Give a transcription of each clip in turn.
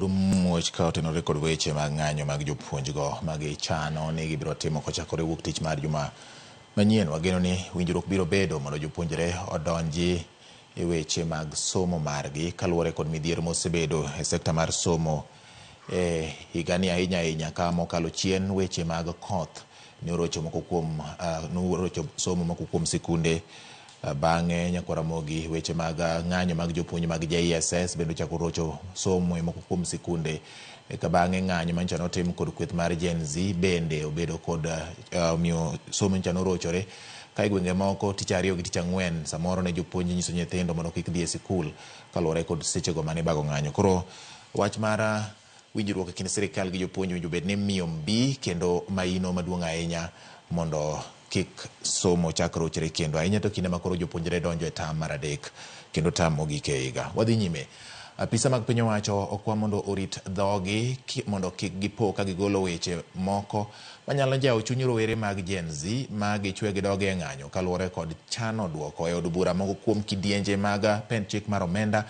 Wameuru muoch ka otenore kod weche mag ng'anyo mag jopuonjgo ma gichano ni gibiro timo kochakore wuok tich mar juma manyien. Wageno ni winjruok biro bedo mondo jopuonjre odonji e weche mag somo margi kaluwore kod midhiero mosebedo e sekta mar somo e higani, ahinya ahinya ka mokalo chien weche mag koth ne orocho moko kuom norocho somo moko kuom sikunde. Bang'e nyakwar Ramogi, weche mag ng'anyo mag jopuonj mag JSS bende ochako rocho somo e moko kuom sikunde. Eka bang'e ng'anyo manyocha notim kod kweth mar Gen Z bende obedo kod omiyo somo nyocha norochore ka e gwenge moko. Tich ariyo gi tich ang'wen samoro ne jopuonj nyiso nyithindo mondo kik dhi e sikul kaluwore kod sechego mane ibago ng'anyo. Koro wach mar winjruok e kind sirikal gi jopuonj owinjo bed ni miyo mbi kendo maino maduong' ahinya mondo kik somo chak rochre kendo, ahinya to kinde ma koro jopuonjre donjo e tam mar adek kendo tam mogik e higa. Wadhi nyime. Apisa mag piny owacho okwa mondo orit dhogi mondo kik gipo ka gigolo weche moko manyalo njawo chuny rowere mag Gen Z ma gichwe gidog e ng'anyo kaluwore kod chano duoko e od bura moko kuom kidienje mag pend chik mar omenda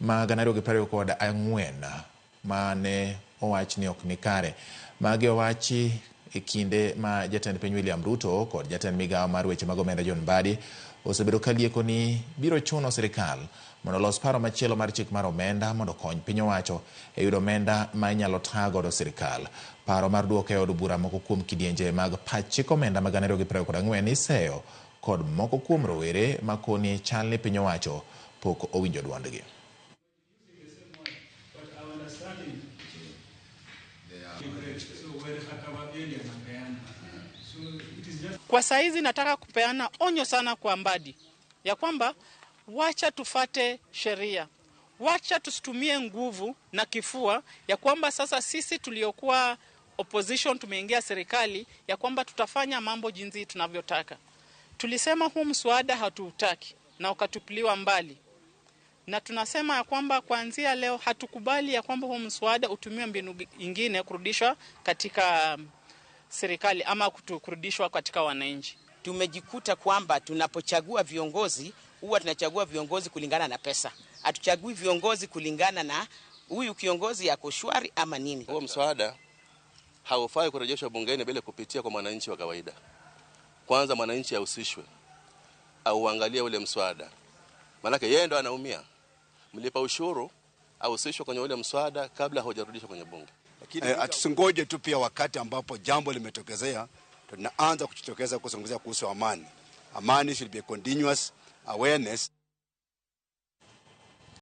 ma 2024 mane owach ni ok ni kare. Magi owachi e kinde ma jatend piny William Ruto kod jatend migawo mar weche mag omenda John Mbadi osebedo ka lieko ni biro chuno sirikal mondo olos paro machielo mar chik mar omenda mondo okony piny owacho e yudo omenda ma inyalo taa godo sirikal. Paro mar duoko e od bura moko kuom kidienje mag pach chik omenda mag 2024 iseyo kod moko kuom rowere ma koni chal ni piny owacho pok owinjo duondgi. Kwa saizi nataka kupeana onyo sana kwa Mbadi ya kwamba wacha tufate sheria, wacha tusitumie nguvu na kifua, ya kwamba sasa sisi tuliokuwa opposition tumeingia serikali, ya kwamba tutafanya mambo jinsi tunavyotaka. Tulisema huu mswada hatuutaki na ukatupiliwa mbali, na tunasema ya kwamba kuanzia leo hatukubali ya kwamba huu mswada utumiwe mbinu ingine kurudishwa katika serikali ama kurudishwa katika wananchi. Tumejikuta kwamba tunapochagua viongozi huwa tunachagua viongozi kulingana na pesa, hatuchagui viongozi kulingana na huyu kiongozi ako shwari ama nini. Huo mswada haufai kurejeshwa bungeni bila kupitia kwa mwananchi wa kawaida. Kwanza mwananchi ahusishwe, auangalie ule mswada, maanake yeye ndo anaumia. Mlipa ushuru ahusishwe kwenye ule mswada kabla haujarudishwa kwenye bunge. Atusingoje tu pia wakati ambapo jambo limetokezea tunaanza kujitokeza kuzungumzia kuhusu amani. Amani should be a continuous awareness.